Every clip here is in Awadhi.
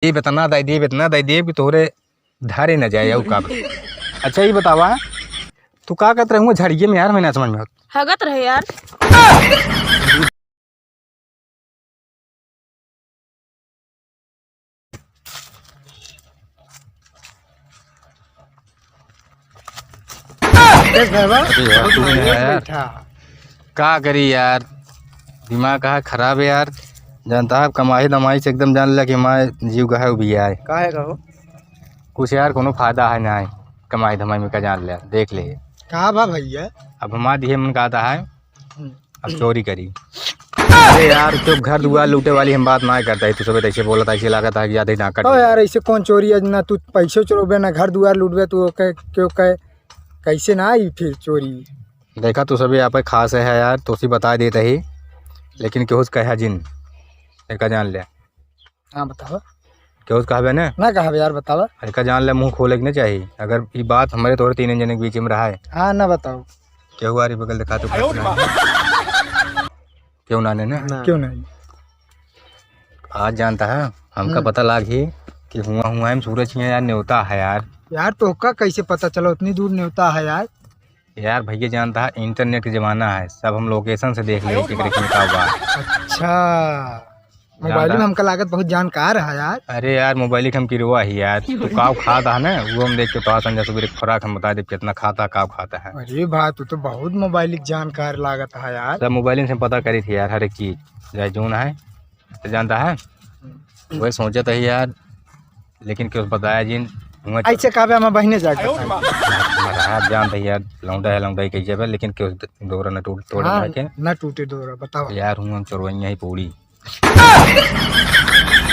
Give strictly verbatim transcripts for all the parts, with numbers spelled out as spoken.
देब इतना दाई, देब इतना दाई, देब कि तोहरे धरे न जाए, अउ का बा? अच्छा, ई बतावा, तू का करत रहे हुआ झड़िये में यार, हमें ना समझ में आवत। हगत रहे यार। देख भैया, अरे यार, तू बहुत नहीं आया यार। बैठा। का करी यार, दिमाग का खराब है यार। जानता है, कमाई धमाई से एकदम जान ला कि हमारे जीव का है भी आए। का है कहो? कुछ यार, कोनो फायदा है ना है, कमाई धमाई में का जान ले, देख ले। का बा भैया? अब हमारे दिहे मन का आता है, हम्म। अब चोरी करी। अरे यार, चुप, घर दुआर लूटे वाली हम बात ना करता है। तू सबे तैसे बोलत, ऐसे लागत है कि ज्यादा ही डांकट ओ है। यार, ऐसे कौन चोरी है? ना तू पैसे चोरबे, ना घर दुआर लूटबे, तू ओके, क्यों कहे, कैसे ना आई फिर चोरी? देखा, तू सबे यहाँ पे खास है यार, तो उसी बता देता ही, लेकिन केहू से कहा जिन, एका जान ले। हाँ, बतावा। केहू से कहबे ना? ना कहबे यार, बतावा। एका जान ले, मुंह खोले के नहीं चाहिए। अगर ई बात हमारे तोहरे तीन जने के बीच में रहा है। हाँ, ना बताओ। केहू आरी बगल दिखा तो क्यों ना ने ना? ना। क्यों नहीं? आज जानता है, हमका हम्म। पता लाग ही कि हुआ हुआ हम सूरज हियाँ यार, न्योता है यार। यार, तो का कैसे पता चला? उतनी दूर न्योता है यार। यार भैया, जानता है, internet के जमाना है, सब हम location से देख ले कि केकरे का बा। अच्छा, mobile में हमका लागत बहुत जानकार है यार। अरे यार, mobile के हम किरवा ही यार, तू काव खाता है ना, वो हम देख के तोहार संजय सुबह एक खुराक हम बता दे कितना खाता, काव खाता है। अरे भाई, तू तो बहुत mobile के जानकार लागत है यार। सब mobile से हम पता करी थी यार, हर एक चीज, चाहे जोन है, तो जानता है, वही सोचत है यार, लेकिन क्यों बताया जिन, हुआ ऐसे कहबे, हम बहिने जाके बताई। आप जानते हैं यार, लौंडा है, लौंडा ही कही जाबे, लेकिन क्यों डोरा न टूट, तोड़े हाँ, ना के? ना टूटे डोरा, बताओ। यार, हूँ हम चोरवैया ही पूड़ी।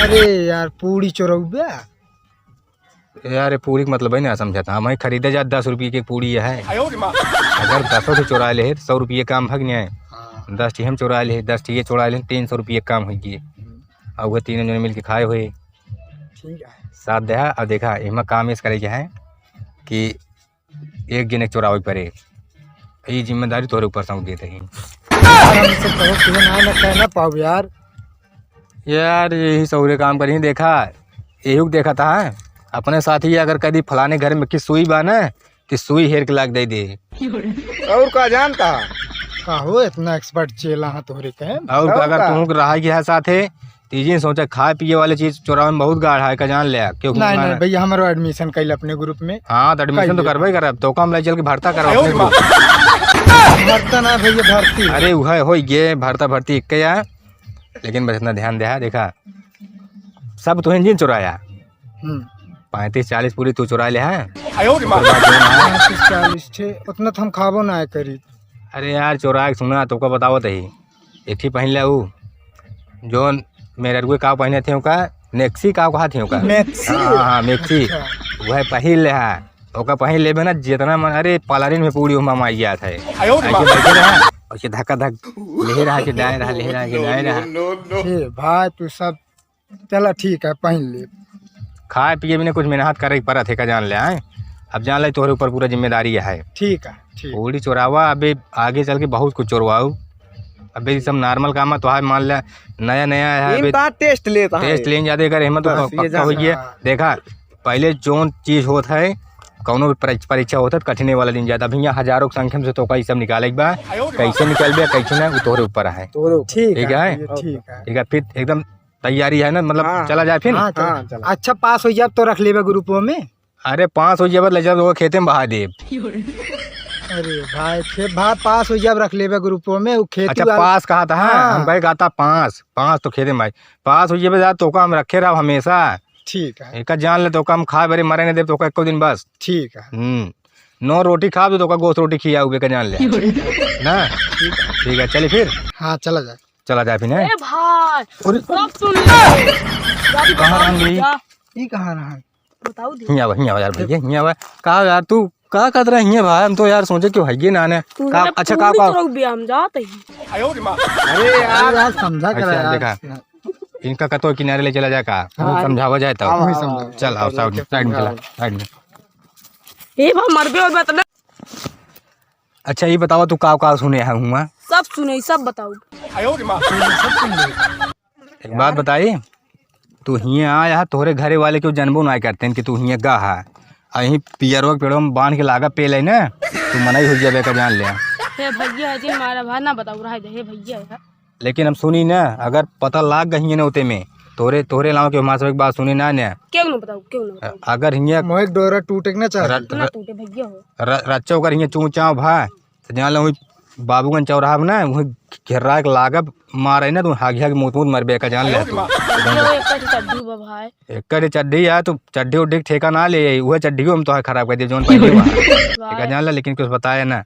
अरे यार, पूड़ी चोरौबे? यार, ये पूड़ी के मतलब है ना समझता, हम ही खरीदे जा दस रुपये की पूड़ी है। अगर दसों से चुरा ले, सौ रुपये काम भाग जाए। हाँ। दस ठी हम चुरा ले, दस ठी ये चुरा ले, तीन सौ रुपये काम हो गए। हम्म। और वह तीनों जने मिल के खाए हुए। ठीक है। साथ देहा, अब देखा, इमा काम इस करे के है कि एक जने के चोरावे पड़े। ई जिम्मेदारी तोहरे ऊपर सौंप देते ही। यार, हमसे कहो, तुझे ना, ना कहना पाओ यार। यार, यही सौरे काम करी, देखा, यही को देखा था, अपने साथी अगर कदी फलाने घर में की सुई बा ना, कि सुई हेर के लाग दे दे। और का जानता? का हो, इतना expert चेला है तोहरे के? और और का, अगर का? तुहूँ के रहा के है साथे, तीजी सोचा, खाए पिए वाले चीज चोरावे में बहुत गाढ़ है, का जान ले, क्यों नहीं, ना नहीं ना? भैया, हमारो admission कइल अपने group में। हाँ, तो admission तो कइले। करबे करब, तो काम ले चल के भरता करब अपने group। भरता ना भैया, भर्ती। अरे, वह हो ये भरता भर्ती एक के यार, लेकिन बस इतना ध्यान दे, देखा, सब तुहें जिन चुराया। हम्म। पैंतीस चालीस पूरी तू चुरा ले है। पैंतीस चालीस छे, उतना तो हम खाबो ना करी। अरे यार, चुरा के सुना, तोका बतावत ही। एक ठी पहिन ले ऊ, जोन मेहररुए का पहिने थे ओका, maxi का कहा थे ओका? Maxi? हाँ, हाँ, हाँ, maxi। अच्छा। वह पहिन ले है। ओका पहिन लेबे ना, जितना मन, अरे, पालारिन में पूरी उमा माई जात है। आयो रे ऐसे बाप। बैठे रहा, ऐसे धक्का धक, ले रहा, के दाए रहा, ले रहा, के दाए रहा। No, no, no, no। हे भाई, तू सब चला ठीक है, पहिन ले। खाए पिए बिना कुछ मेहनत करे के परत है, का जान ले, आए? अब जान ले, तोहरे ऊपर पूरा जिम्मेदारी है। ठीक है, ठीक। पूरी चोरावा, अबे आगे चल के बहुत कुछ चोरवाऊ। अबे ये सब normal काम है, तोहार मान ले, नया नया है, ये अबे बात test लेता है। Test लेन जाते कर, हिम्मत तो बस, ये पक्का जान हो गया। हाँ। देखा, पहले जोन चीज होत है, कौनो भी परीक्ष-, परीक्षा होत है, कठिने वाला दिन जाता। अभी यहाँ हजारों की संख्या में से तोका ई सब निकाले के बा, कैसे निकलबे, कैसे ना, वो तोहरे ऊपर है। ठीक ठीक है, है? ये ठीक है। ठीक है, फिर एकदम तैयारी है ना, मतलब, हाँ, चला जाए फिर? हाँ, चला। हाँ, चला। अच्छा, पास हो जाब तो रख लेबे group में। अरे, पास हो जाब, ले जाब, वो खेते में बहा देब। अरे भाई, खे-, भाई, पास हो जाब, रख लेबे group में, वो खेती अच्छा, वाला। पास कहा था, हाँ। हम कहे कहा था पास, पास तो खेते में भाई, पास हो जाबे जा, तोका हम रखे रहब हमेशा। ठीक है। एका जान ले, तोका हम खाए बरे मरे नहीं देब, तोका एको दिन बस। ठीक है। हम्म, नौ रोटी खाब, तो तोका गोश्त रोटी खियाऊबे, का जान ले। ना? ठीक है, चली फिर। हाँ, चला जाए। चला जाए फिर, हैं? ए भाई, अरे। सब सुन ले। गाड़ी कहाँ बताओ रहन गई? जा। ई कहाँ रहन? बताओ दी। हियाँ आवा, हियाँ आवा यार भैया, हियाँ आवा। का यार तू का कहत रहे हियाँ भाई? हम तो यार सोचे क्यों है ये ना ने। तू का, रे अच्छा, का, पूरी का? चुरौक बिया, हम जात ही। अरे यार, यार समझा करा अच्छा, यार। देखा, इनका कतो किनारे ले चला जाए का? हाँ। समझावा जाए तो। हाँ, हाँ, हाँ। चल, आओ, side में, side में चला, side में। ए भाई, मरबे और बतले। अच्छा, ये बतावा, तू का का सुने है हुआ? सब सुने, सब बताऊ। एक बात बताई, तू हियाँ आया है, तोहरे घरे वाले क्यों जनबो नाहीं करते हैं कि तू हियाँ गा है। अहीं पियरवा के पेड़वा में बांध के लागा पेल है ना, तू मनई हो जाबे का जान ले। हे भैया, जिन मारा भाई ना बताऊ रहा है, हे भैया है। लेकिन हम सुनी ना, अगर पता लाग गई है ना ओते में, तोहरे, तोहरे अलावा केहू हमार सब एक बात सुनी ना ने। केहू ना बताऊ, केहू ना बताऊ। अगर हियाँ मोहे एक डोरा टूटे के ना चाहे। र-, ना र-, टूटे भैया हो। र-, रच्चा ओकर हियाँ चूं चाव भा, तो जान लो, वही बाबूगंज चौराहा में ना, वही घेर्रा के लागब, मारे ना, तू हागी हागी मूत मूत मरबे का, जान ले तू। यो एक ठे चड्ढी बा भाई। एक ठे चड्ढी है, तू चड्ढी उड्ढी के ठेका ना ले, वह चड्ढी हम तो खराब कर दिए, जौन पहले बा। भाई। एक जान ले, लेकिन कुछ बताए ना,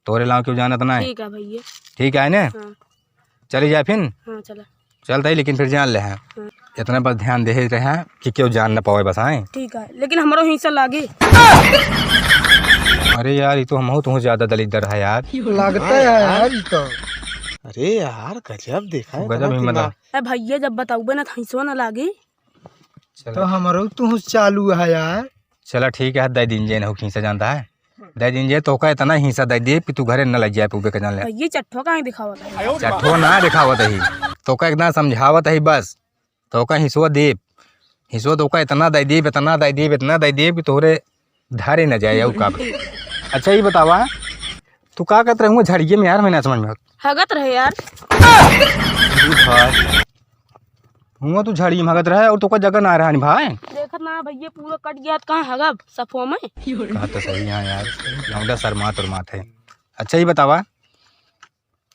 तोरे लाओ क्यों जानत ना है। ठीक है भैया। ठीक है ना? हाँ। चली जाए फिर? हाँ, चला। चलता ही, लेकिन फिर जान ले हैं। हाँ। इतना बस ध्यान दे रहे हैं कि क्यों जान ना पावे बस, आए। ठीक है, लेकिन हमरो हिस्सा लागी। अरे यार, ये तो हमहू तुहू ज्यादा दलिद्दर है यार। लगता है यार, ये तो। अरे यार, गजब देखा है, गजब गलत हिम्मत दिमाग। है। ए भैया, जब बताऊबे ना, तो हिस्सा ना लागी। चला। तो हमरो तुहू चालू है यार। चला ठीक है, दे दिन जे ना हो खींचा जानता है। दे दिन जे, तोका इतना हिस्सा दे दिए कि तू घरे न ले जाए पूबे के जान ले। भैया, चट्ठो काहे दिखावत है? चट्ठो ना दिखावत है, तोका इतना समझावत है बस। तोका हिस्सो देब, हिस्सो तोका इतना दे देब, इतना दे देब, इतना दे देब कि तोहरे धरे न जाए, अउ का। अच्छा, ये बतावा, तू का करत रहे हुआ झड़िये में यार, मैं ना समझ में आवत। हगत रहे यार। हुआ तू झड़िये में हगत रहे और तोका जगह ना रहा नी भाई। देखत ना भैया, पूरा कट गया, तो कहाँ हगब सफो में? कहा तो सही है यार, लौंडा शर्मात उर्मात है। अच्छा, ये बतावा,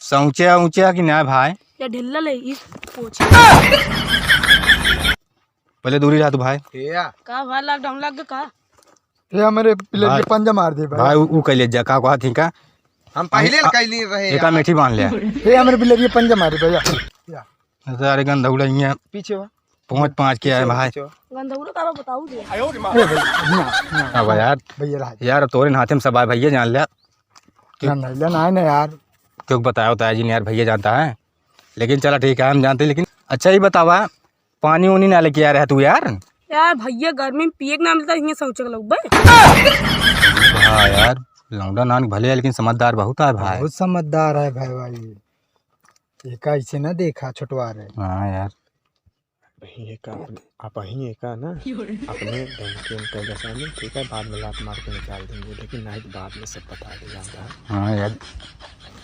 सौंचे ऊंचे कि ना भाई? या ढिल्ला ले, इस पोछे। पहले दूरी रहा तू भाई। या। का भाई, lockdown लग गया का? ये हमरे पिलरिया भाई, पंजा मार दे भाई। भाई, उ, उ कैले जा, का कहा थी का? हम पहले हम, कैली रहे एका यार। मेठी बांध ले। ये हमरे पिलरिया पंजा मारे भैया। या। सारे गंधौड़ा हियाँ पीछे हुआ। पहुँच पाँच के आए भाई। गंधौरा का बताऊ दे। ए भाई, ना, ना, अब यार, भैया रहा। यार, अब तोरे नाते में सब आए भैया, जान लिया। क्यों? ना, ना, ना, ना यार। क्यों बताया होता है जी, यार, भैया जानता है। लेकिन चला ठीक है, हम जानते हैं, लेकिन अच्छा ही बतावा, पानी उनी ना लेके आ रहा तू यार। यार भैया, गर्मी में पिए के ना मिलता, हियाँ शौचे के लोग बे। हाँ यार, लौंडा नान भले है, लेकिन समझदार बहुत है भाई। बहुत समझदार है भाई, भाई। ये का इसे ना देखा, छोटवा रे। हाँ यार। वही एका अपने, आप ही एका ना, अपने धमकी उनका जैसा नहीं, ठीक है, बाद में लात मार के निकाल देंगे, लेकिन नहीं तो बाद में सब बता दे जानता है। हाँ यार,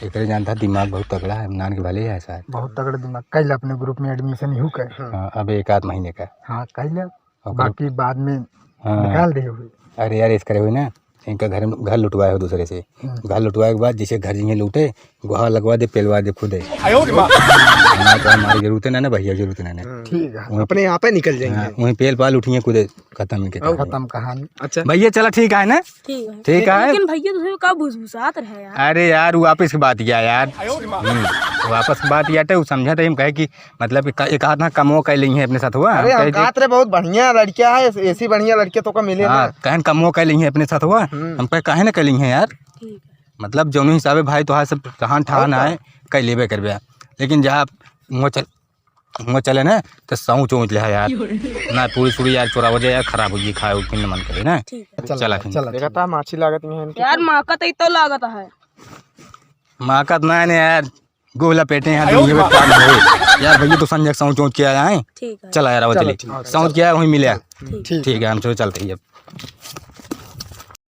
एकरे जानता है, दिमाग बहुत तगड़ा है, नान के भले है शायद। बहुत तगड़ा दिमाग। कल अपने group में admission ही हो गए। हाँ। हाँ, अब एक आध महीने का। हाँ, कल। ओकर बाकी बाद में हाँ। निकाल दे हुए। अरे यार, इस करे हुए ना, इनका घर, घर लुटवाए हो दूसरे से। हम्म। घर लुटवाए के बाद जैसे घर जिहे लूटे, गुहा लगवा दे, पेलवा दे खुदे। आयो रे माँ। ना तो हमारी जरूरत है ना, ना भैया जरूरत है ना। ठीक है, वहीं अपने आप ही निकल जाएंगे। हाँ, वहीं पेल पाल उठिए खुदे, खत्म इनके और कहानी। खत्म कहानी। अच्छा। भैया चला ठीक है ना? ठीक है। ठीक है। लेकिन भैया तुझे का भुसभुसात रहे यार। अरे यार, वो वापस की बात किया यार। हम्म, वो वापस की बात किया टे, वो समझा टे, हम कहे कि मतलब कि का-, एक आध ना कमो कर ली है अपने साथ हुआ। अरे हम हम कहे कि कहत रहे बहुत बढ़िया लड़किया है, ऐसी बढ़िया लड़किया तो का मिले हाँ, ना। कहन कमो कर ली है अपने साथ हुआ। हम्म। हम कहे काहे ना कर ली है यार। ठीक है। मतलब जौन हिसाबे भाई तोहार सब रहन ठहन और का? आए, कर लेबे करबे। लेकिन जहाँ मुँह चल, मुँह चले ना, तो सौंच ऊँच ले यार। ना पूरी सूरी यार चोरा हो जाए यार, खराब हो जाए, खाए उठे न मन करे ना। ठीक है। चला, चला, खिन। चला, देखा चला। था माछी लागत नहीं है इनके यार, तो। माकत ही तो लागत है। माकत ना है यार, गोला पेटे हैं, आयो दुनिया में रे काम है। यार भैया तो संजय सौंच ऊँच के आया है। ठीक है। चला यार, आवा चला, चली। ठीक है। सौंच के आया, वहीं मिले। ठीक। ठीक। ठीक है, हम चलो चलते हैं अब।